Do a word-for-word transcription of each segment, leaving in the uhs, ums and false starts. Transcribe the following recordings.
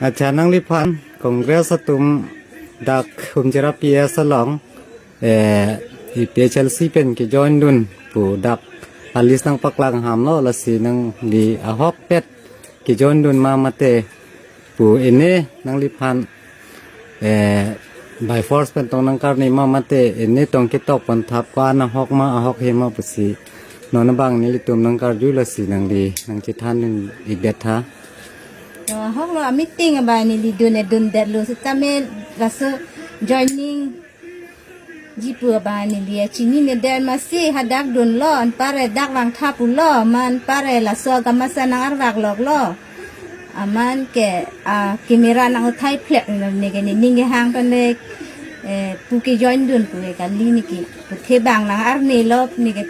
Accha, nangliphan Congress atum dak Umchira P S along, eh, APHLC pen kejoin dun pu dak a list nangpaklang ham lo, lasi nangli ahokpet kejoin dun ma mate pu ene nangliphan, eh, by force pen tong nangkarni ma mate ene tong ketok pon thap ko-an ahok ma ahok he ma pusi non abang nelitum nangkarju, lasi nangli nangchethan dun-ik det tha. To, ahok lo, a meeting abang neli dun-e dundetlo, sitame laso joining ji pu abang neli chinine det, masi hadak dunlo, anparke dak vangtha pulo, man parke laso akam asa nang-arvak loklo. Aman ke, ah, camera nang-uthai phlek lo, neke nening kehang pen le, eh, pu kejoin dun pu ke kali neke, puthe bang nang-arne lo neke,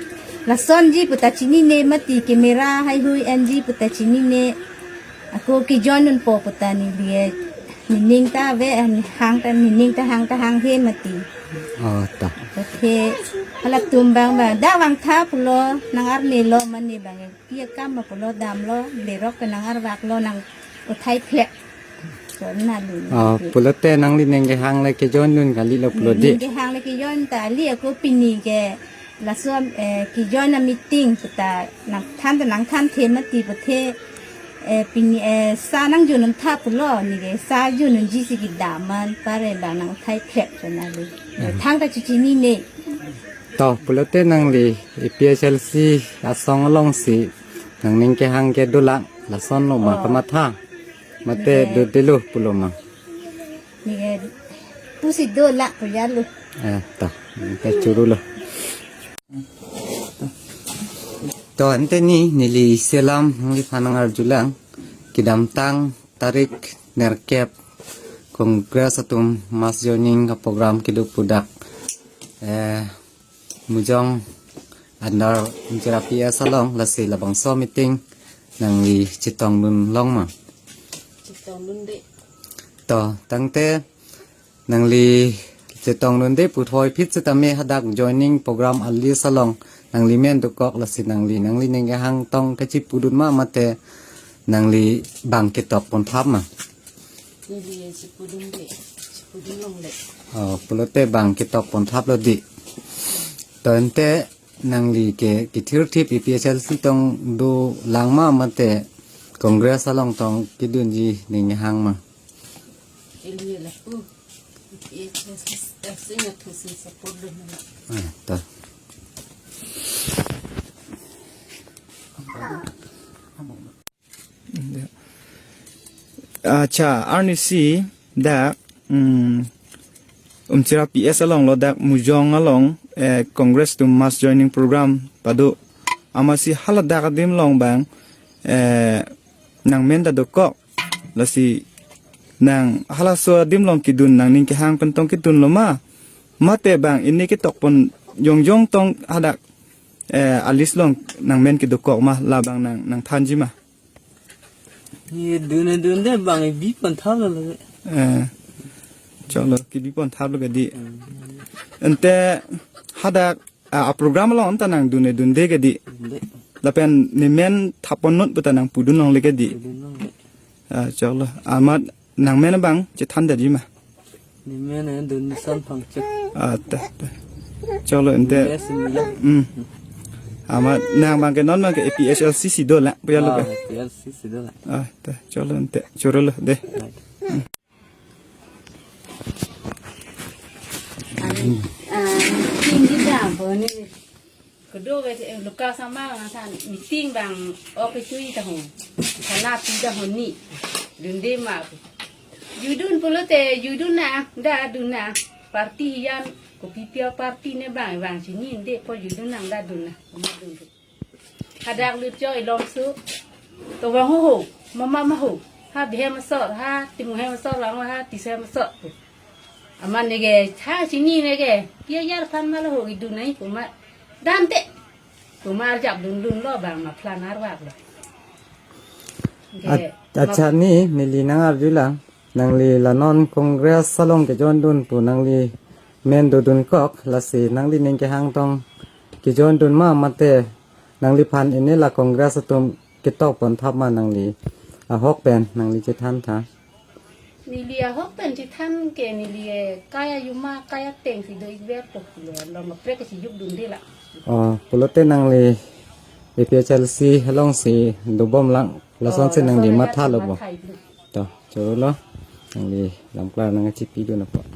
lasonji puta chinine mati, camera haihui enji puta chinine. Ako kejoin dunpo puta neli, eh, nening ta ave, eh, hang ta nening ta hang ta hang he mati. Oh, ta. Puthe halatum bang bang dak vangtha pulo, nang-arne lo, mane bang pi akam ma pulo, damlo, lerok ke nang-arvak lo, nang-uthai phlek. So, na dun. Oh, pulote nangli ning kehang le kejoin dun kali lo pulo di. Ning kehang le kejoin ta kali, ako pini ke laso, eh, kejoin a meeting puta nangthan ta nangthanthe mati puthe, eh, pini, eh, sa nangjun un tha pulo, neke sa jun unji si kedam, man parke bang nang-uthai phlek chonali. Hmm. Thangta chichinine. To, pulote nangli APHLC asong alongsi nangning kehang ke dolang, lason lo ma, oh, kamatha. Mate, neke, dodelo pulo ma. Neke pusi dolang pu ya lo. Eh, ta. Neke choro lo. To, ante ni neli isi alam nangliphan nang-arjulang. Kedamtang tarik nerkep Congress atum mass joining a program kedo pu dak, eh, Mujong under Umchira P S along, lasi labangso meeting nangli chetong dun long ma? Chetong dunde. To, tangte nangli chetong dunde puthoi phit sitame hadak joining program a list along nangli men dokok, lasi nangli, nangli ning kehang tong kachipu dun ma mate nangli bang ketok pon thap ma? Neli chipu dunde, chipu dun longle. Oh, pulote bang ketok pon thap lo di. To, ante nangli ke kethirthip APHLC tong dolang ma mate Congress along tong kedunji ning kehang ma? Eli lapu. APHLC na thusi support dun. Ah, ta. Accha, arnisi dak, mm, Umchira P S along lo, dak Mujong along, eh, Congress atum mass joining program pado. Amatsi haladak adim along bang, eh, nangmen ta dokok. Lasi nang halaso adim along kedun, nangning kehang pen tong kedun lo ma? Mate bang ene ketok pon jongjong tong hadak, eh, a list along nangmen kedokok ma, labang nang, nangthanji ma? Ye dun, dun de bang bi pon thap lo lo. Eh, choklo, kebi pon thap lo ke di. Hmm. Ante hadak, ah, a program along ta nang dun-e dunde ke di. Dunde. Lapen nemen thap pon non puta nangpu dun longle ke di. Dun longle. Ah, choklo. Amat nangmen abang chethan detji ma? Nemen, eh, Dunson Phangcho. Ah, ta, ta. Choklo ante. Yes, yes. Hmm. Amat nang abang ke non abang ke APHLC si dolang pu ya lo. Ah, ke? APHLC si dolang. Ah, ta. Choklo ante. Choro lo de. Right. Ah, tinggi dah, bo ni. Kedo ke, eh, Lukas ama nangthan meeting bang ok chui ta ho. Sana pi ta ho ni. Dunde ma. Judun pulote judun na, da dun na. Party hiyan kopi pia party ne bang, bang chinine po, judun nang da dun na. Dun. Hadak lut jo ilom su. To bang ho ho, mama ma ho. Ha bihe masor, ha timu he masor, bang ha tise masor. Amat neke, ha chinine ke, pia yar phan ma lo ho idun nai kuma. Dante. Kuma arjap dun dun lo bang ma plan arvak lo. Ke, at-, accha ma- ni, neli nang-arjulang. Nangli la non Congress along kejoin dun pu nangli men dodunkok, lasi nangli ning kehang tong kejoin dun ma mate nangliphan ene la Congress atum ketok pon thap ma, nangli ahok pen nangli chethan tha. Neli ahok pen chethan ke neli, eh, kai ajuma kai ateng si do-ikver po le, along kaprek si jukdunde la. Oh, pulote nangli A P H L C along si dobom lang, lasonsi nangli mathalo po. Matha-iklo. To, choro lo. Nangli lam klar nangchipidun apot.